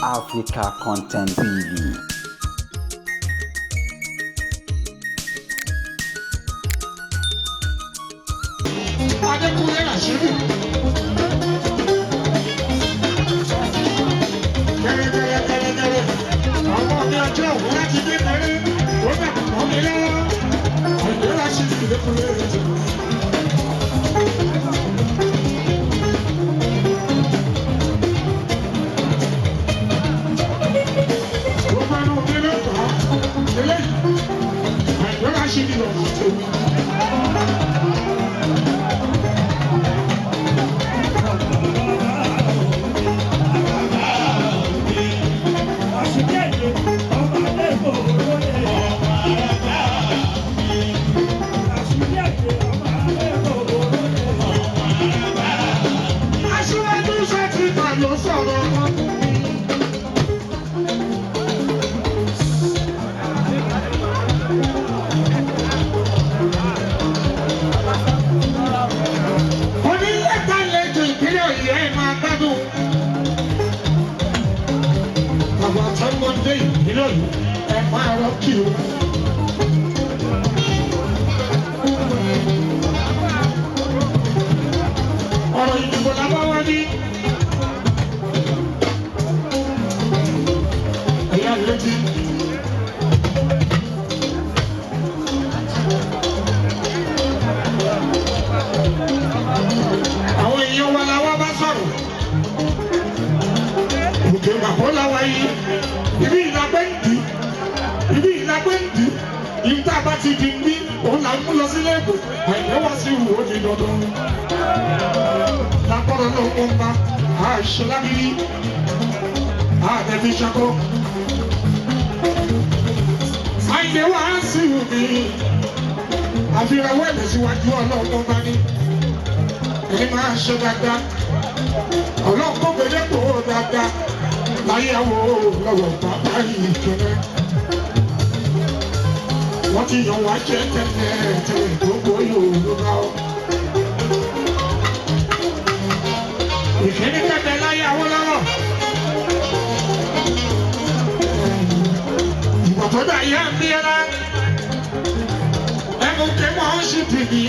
Africa Content TV. Adékúnlé Ràṣídì. Gẹ́gẹ́gẹ́gẹ́ gẹ́gẹ́gẹ́. Ọmọ mi ọjọ́ òun láti kékeré. Ó bẹ̀ mọ́ mi lọ́wọ́. Àyìndé Ràṣídì Adékúnlé Ràṣídì. Ó máa ń mi lọ́kọ̀ọ́. Eléyìí. Àyìndé Ràṣídì lọ́kọ̀ọ́ tèmi. Aṣíwájú ṣètìmọ̀ ló sọ̀rọ̀ kan fún mi. Onílẹ̀ta-lejò ìpínlẹ̀ Ọ̀yọ́ ẹ̀ máa gbádùn. Àwọn àtọ́mọdé ìpínlẹ̀ Ọ̀yọ́ ẹ̀ máa rọ́ọ̀kì o. Ọ̀rọ̀ ìdìbò la bá wá ní. Ẹ̀yà létí. Àwọn èèyàn wa la wá bá sọ̀rọ̀. Òkè màbó la wá yìí. Ibi ìlàgbẹ́ ń dì. Ibi ìlàgbẹ́ ń dì. Ibi tá a bá ti di ní, òun là ń mú lọ sílé èkó. Àìní wá sí ìwò di dandan. Lágbọ́dọ̀ ló ń bá àìṣe lábírí. Àdẹ̀bí ṣakó. Àìní wá sí ìwò àfihàn wẹ̀lẹ̀ síwájú ọlọ́run bá ní. Ẹni máa ṣe dáadáa. Ọlọ́run kò gbélé kó dáadáa. Láyé àwọn lọ́wọ́ bàbá yìí kéré. Wọ́n ti yàn wá jẹ́ tẹ́lẹ̀ tẹ́lẹ̀ gbogbo Yorùbá o. Ìkíní kẹ̀kẹ́ láyé Awólọ́wọ̀. Ìgbà tó dà yá ń bí ẹ̀rá. Ẹnu kí wọ́n ṣì dì ní.